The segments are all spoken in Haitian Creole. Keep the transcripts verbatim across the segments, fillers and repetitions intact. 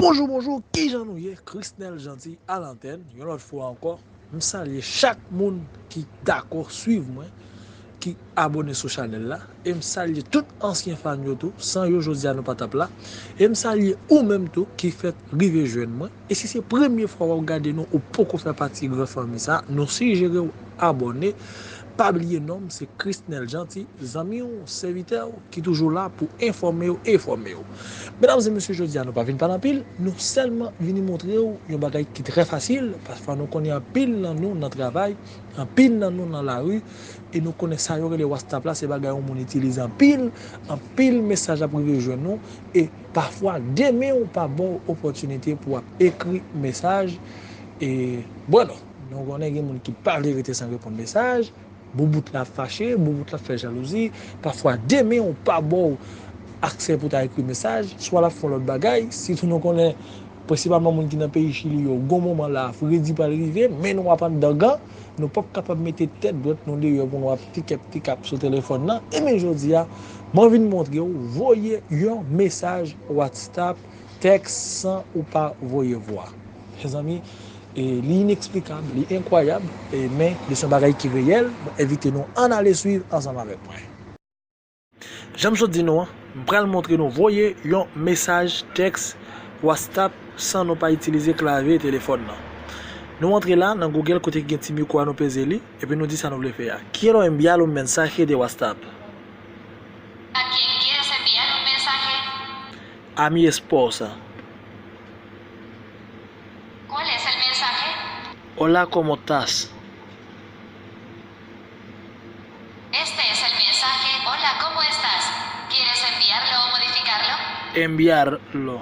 Bonjou, bonjou, kijan nou ye? Chrisnel Jeanty a lantèn, yon lòt fwa ankò. M salye chak moun ki dakò swiv mwen, ki abòne sou chanèl la. E m salye tout ansyen fan yo tou, san yo jodi a nou pa t ap la. E m salye ou menm tou ki fèk rive jwenn mwen. E si se premye fwa w ap gade nou, ou poko fè pati gran fanmi sa, nou sijere w abòne. Pa bliye non m, se Chrisnel Jeanty, zanmi w, sèvitè w, ki toujou la pou enfòme w, enfòme w. Medam e mesye, jodi a nou pa vin pale anpil, nou sèlman vini montre w yon bagay ki trè fasil, pafwa nou konnen anpil nan nou nan travay, anpil nan nou nan lari, e nou konnen sa yo rele WhatsApp la, se bagay yon moun itilize anpil, anpil mesaj ap rive jwenn nou, e pafwa de men w pa ba w opòtinite pou w ap ekri mesaj, e, bueno, nou konnen gen moun ki pa vle rete san reponn mesaj, boubout la ap fache, boubout la ap fè jalouzi, pafwa de men w pa ba w aksè pou w ta ekri mesaj, swa l ap fè yon lòt bagay, sitou nou konnen prensipalman moun ki nan peyi Chili yo, gon moman la, fredi pral rive, men nou ap anndan gan, nou p ap kapab mete tèt dwèt nou deyò pou nou ap tikèp tikap sou telefòn nan. Ebyen jodi a, mwen vin montre w voye yon mesaj WhatsApp, tèks san ou pa voye vwa. Mezanmi, e li ineksplikab, li enkwayab, e men li se yon bagay ki reyèl. Mwen envite nou ann ale swiv ansanm avèk mwen. Jan m sot di nou an, m pral montre nou voye yon mesaj tèks WhatsApp san nou pa itilize klavye telefòn nan. Nou antre la nan Google kote ki gen ti mikwo a, nou peze li, epi nou di sa nou vle fè a. Quiero enviar un mensaje de WhatsApp. ¿A quién quieres enviar un mensaje? A mi esposa. ¿Cuál es el mensaje? Hola, ¿cómo estás? Este es el mensaje, "Hola, ¿cómo estás?" ¿Quieres enviarlo o modificarlo? Enviarlo.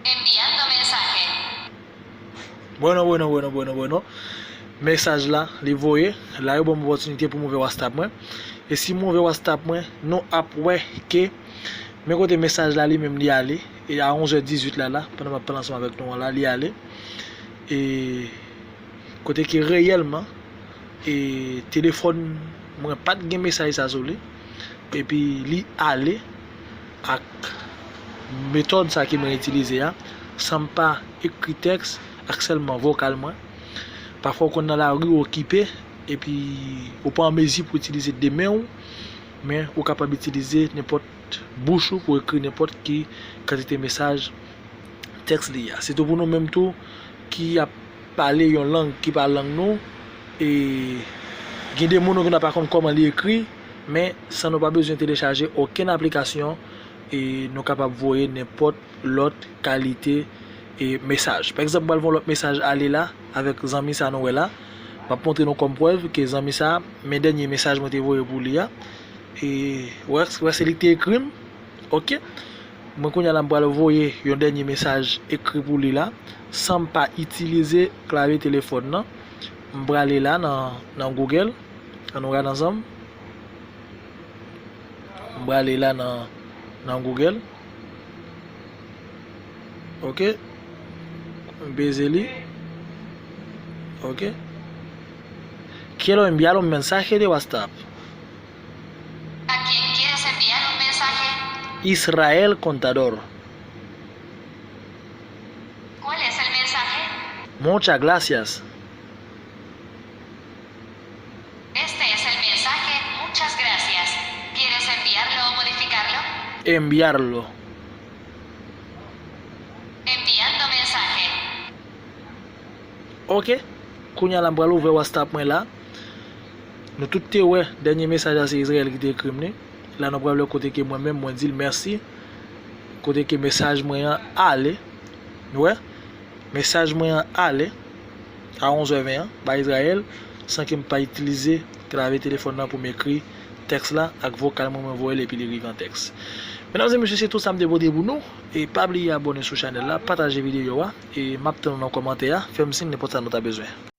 Enviando mensaje. Bueno, bueno, bueno, bueno, bueno. Mesaj la, li voye. La, yo ban m opòtinite pou m ouvè WhatsApp mwen. E si m ouvè WhatsApp mwen, nou ap wè ke men kote mesaj la li menm li ale. E a onz è dizuit la, la, pandan m ap pale ansanm avèk nou an la, li ale. E kote ke reyèlman, e telefòn mwen pa t gen mesaj sa sou li. Epi li ale ak metòd sa ke mwen itilize a, san m pa ekri tèks, ak sèlman vokal mwen. Pafwa w konn nan lari, w okipe, epi ou pa an mezi pou itilize de men w, men ou kapab itilize nenpòt bouch ou pou ekri nenpòt ki kantite mesaj tèks li a. Sitou pou nou menm tou ki ap pale yon lang ki pa lang nou, e gen de moun ou gen pa konn kòman li ekri, men san nou pa bezwen telechaje okenn aplikasyon, e nou kapab voye nenpòt lòt kalite, e mesaj. Pa egzanp, m pral voye yon lòt mesaj ale la avèk zanmi sa nou wè la. M ap montre nou kòm prèv ke zanmi sa, men dènye mesaj mwen te voye pou li a. E wè, wè se li ki te ekri m. Oke. Mwen kounye a la m pral voye yon dènye mesaj ekri pou li la, san m pa itilize klavye telefòn nan. M prale la nan, nan Google. Ann nou gade ansanm. M prale la nan, nan Google. Oke. M peze li. Oke. Quiero enviar un mensaje de WhatsApp. ¿A quién quieres enviar un mensaje? Israel Contador. ¿Cuál es el mensaje? Muchas gracias. Este es el mensaje, muchas gracias. ¿Quieres enviarlo o modificarlo? Enviarlo. Enviando mensaje. Oke. Kounye a la m pral ouvè WhatsApp mwen la. Nou tout te wè dènye mesaj la se Israel ki te ekri m li. La nou pral wè kote ke mwen menm mwen di l mèsi. Kote ke mesaj mwen an ale. Nou wè? Mesaj mwen an ale a onz è ven an bay Israel san ke m pa itilize klavye telefòn nan pou m ekri tèks la ak vokal mwen, mwen voye l epi li rive an tèks. Medam e mesye, se tout sa m te pote pou nou. E pa bliye abòne sou chanèl la, pataje videyo a, e m ap tann nou nan kòmantè a, fè m siy nenpòt sa nou ta bezwen.